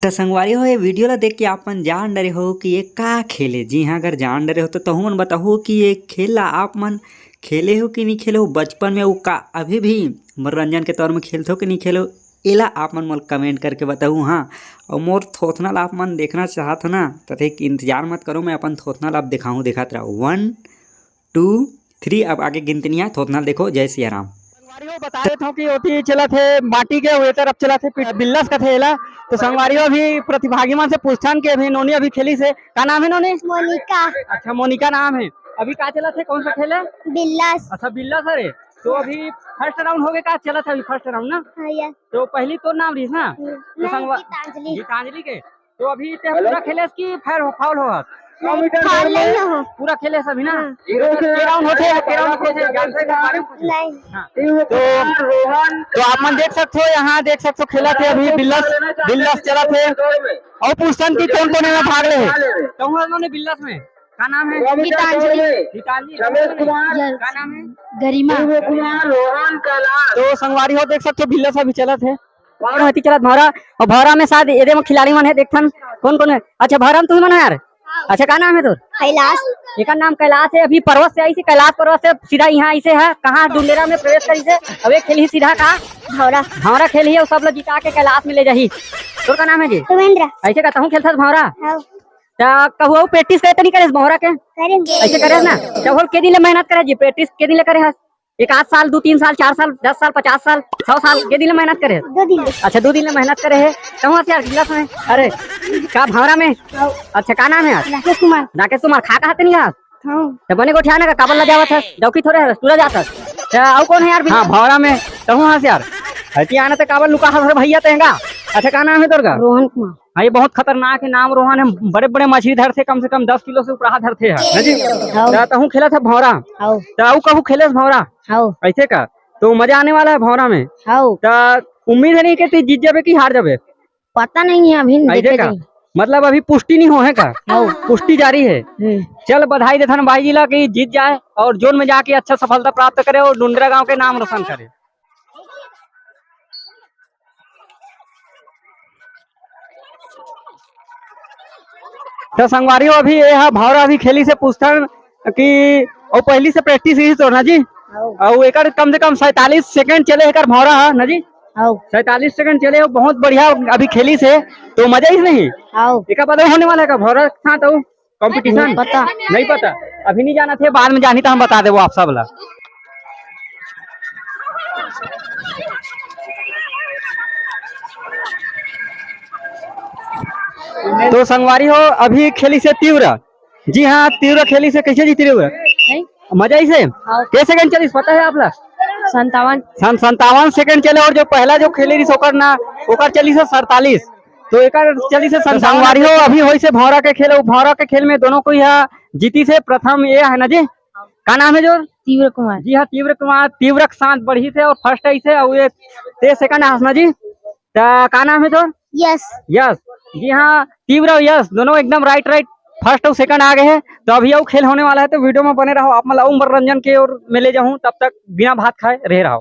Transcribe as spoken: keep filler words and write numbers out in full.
त संगवारी हो, ये वीडियो ला देख के आप मन जान डरे हो कि ये का खेल हे। जी हाँ, अगर जान डरे हो तो तहू मन बताहू कि ये खेल ला आप मन खेले हो कि नहीं खेले हो बचपन में, वो का अभी भी मनोरंजन के तौर में खेलथो कि नहीं खेलो, एला आप मन मोला कमेंट करके बताहू। हाँ, और मोर थोथना ला आप मन देखना चाहत हो ना, तो एक इंतजार मत करो, मैं अपन थोथना ला आप दिखाऊँ, दिखात रहो। वन, टू, थ्री। अब आगे गिनती नहीं है, थोथना ला देखो। जय सिया राम। संगवारी हो, बता देत हूँ कि ओती चलत हे माटी के, वो तरफ चलत हे पि-, बिल्लस कथे एला। तो संगवारी हो, अभी प्रतिभागी मन से पूछथन कि अभी नोनी अभी खेलिस हे, का नाम हे नोनी? मोनिका। अच्छा, मोनिका नाम हे। अभी का चलत हे, कौन सा खेल हे? बिल्लस। अच्छा, बिल्लस हे रे। तो अभी फर्स्ट राउंड हो गए का? चलत हे अभी फर्स्ट राउंड ना? हाँ, ये। तो पहली तोर नाम रहीस ना? हम्म, तो नहीं, संगवा-, गीतांजलि। गीतांजलि के। तो अभी ते पूरा खेलेस कि फेर फाउल होहस? नहीं, फाउल नहीं हो। पूरा खेलेस अभी ना? हाँ। के राउंड होथे, के राउंड होथे, जानथे के बारे में कुछ? नहीं। हाँ। तो, तो आप मन देख सकते हो, यहाँ देख सकते हो, खेलत हे अभी बिल्लस, बिल्लस चलत हे। और पूछथन कि कौन कौन एमा भाग ले हे। तो हुआ उन्होंने बिल्लस में, का नाम हे? गीतांजलि। गीतांजलि। यस। का नाम हे? गरिमा। तो संगवारी हो, देख सकते हो, बिल्लस अभी चलत हे। भौंरा हती चलत भौंरा, और भौंरा में शायद एदे में खिलाड़ी मन हे, देखथन कौन कौन हे। अच्छा, भौंरा में तुम मन हो यार? अच्छा, का नाम हे तोर? कैलाश। एकर नाम कैलाश हे। अभी पर्वत से आइस हे, कैलाश पर्वत से सीधा यहाँ आइस हे, कहाँ डुंडेरा में प्रवेश करिस हे। अब एक खेलही सीधा का भौंरा। भौंरा खेलही, और सब लोग जिता के कैलाश में ले जाही। तोर का नाम हे जी? सुमेंद्र। ऐसे का तहूँ खेलथस भौंरा? हाँ। त कहू अउ प्रैक्टिस करे त नहीं करेस भौंरा के? करेंगे। ऐसे करेस ना? त होल के दिन ले मेहनत करे जी, प्रैक्टिस के दिन ले करे हस? एक आध साल, दू तीन साल, चार साल, दस साल, पचास साल, सौ साल, के दिन ले मेहनत करे? दो दिन ले। अच्छा, दो दिन ले मेहनत करे हे। कहूँ हस यार, गिलास में? अरे, का भौंरा में? हाँ। अच्छा, का नाम हे यार? राकेश कुमार। राकेश कुमार, खा कहाँ ते नहीं हस? हाँ। त बने गोठिया ना का, काबर ला जावत हस? डौकी थोड़े हस, टूरा जात हस। त अउ कौन हे यार? हाँ, भौंरा में। कहूँ हस यार? हटी आना त काबर लुका हस रे भैया तेंगा। अच्छा, का नाम हे तोर का? रोहन कुमार। हाँ, ये बहुत खतरनाक हे नाम रोहन हे, बड़े-बड़े मछली धरथे, कम से कम दस किलो से ऊपरा धरथे हे, है जी? हाँ। त तहूँ खेलत हस भौंरा? हाँ। त अउ कहूँ खेलेस भौंरा? हाँ। ऐसे का? तो मजा आने वाला हे भौंरा में। हाँ। त उम्मीद हे नहीं कि तैं जीत जाबे कि हार जाबे? पता नहीं हे, अभी ऐसे देखे का? जाही। मतलब अभी पुष्टि नहीं हो हे का? हाँ। पुष्टि जारी हे। हम्म। चल, बधाई देथन भाई जी ला कि जीत जाए और जोन में जाके अच्छा सफलता प्राप्त करे और डुंडरा गांव के नाम रोशन करे। त संगवारी हो, अभी ये हा भौंरा अभी खेलिस हे, पूछथन कि अउ पहली से प्रैक्टिस रहिस तोर ना जी? हाँ। अउ एकर कम से कम सैंतालीस सेकंड चले हे एकर भौंरा हा ना जी? हाँ। सैंतालीस सेकंड चले हे, बहुत बढ़िया अभी खेलिस हे, तो मजा आइस नहीं? हाँ। एकर बाद होने वाला हे का भौंरा के साथ अउ कॉम्पिटिशन? नहीं पता। नहीं पता, अभी नहीं जानत हे, बाद में जानही त हम बता देबो आप सब ला। तो संगवारी हो, अभी खेलिस हे तीव्र। जी हाँ, तीव्र खेलिस हे। कैसे जी तीव्र? नहीं। मजा आइस हे? हाँ। के सेकंड चलिस, पता हे आप ला? संतावन। सन-, संतावन सेकंड चले, और जो पहला जो खेले रहिस ओकर ना, ओकर चलिस हे सैंतालीस। तो एकर चलिस हे संतावन। संगवारी हो, अभी होइस हे भौंरा के खेल, अउ भौंरा के खेल में दोनों कोई हा जीतिस हे, प्रथम ये हे ना जी? का नाम हे जोर? तीव्र कुमार। जी हाँ, तीव्र कुमार, तीव्र के साथ बढ़िस हे और फर्स्ट आइस हे, अउ ये ते सेकंड आस ना जी? त का नाम हे तोर? यश। यश। जी हाँ, तीव्र अउ यश दोनों एकदम राइट, राइट, फर्स्ट अउ सेकंड आ गए हे। तो अभी अउ खेल होने वाला हे, तो वीडियो में बने रहो, आप मन ला अउ मनोरंजन के ओर में ले जाहूँ, तब तक बिना भात खाए रहे रहो।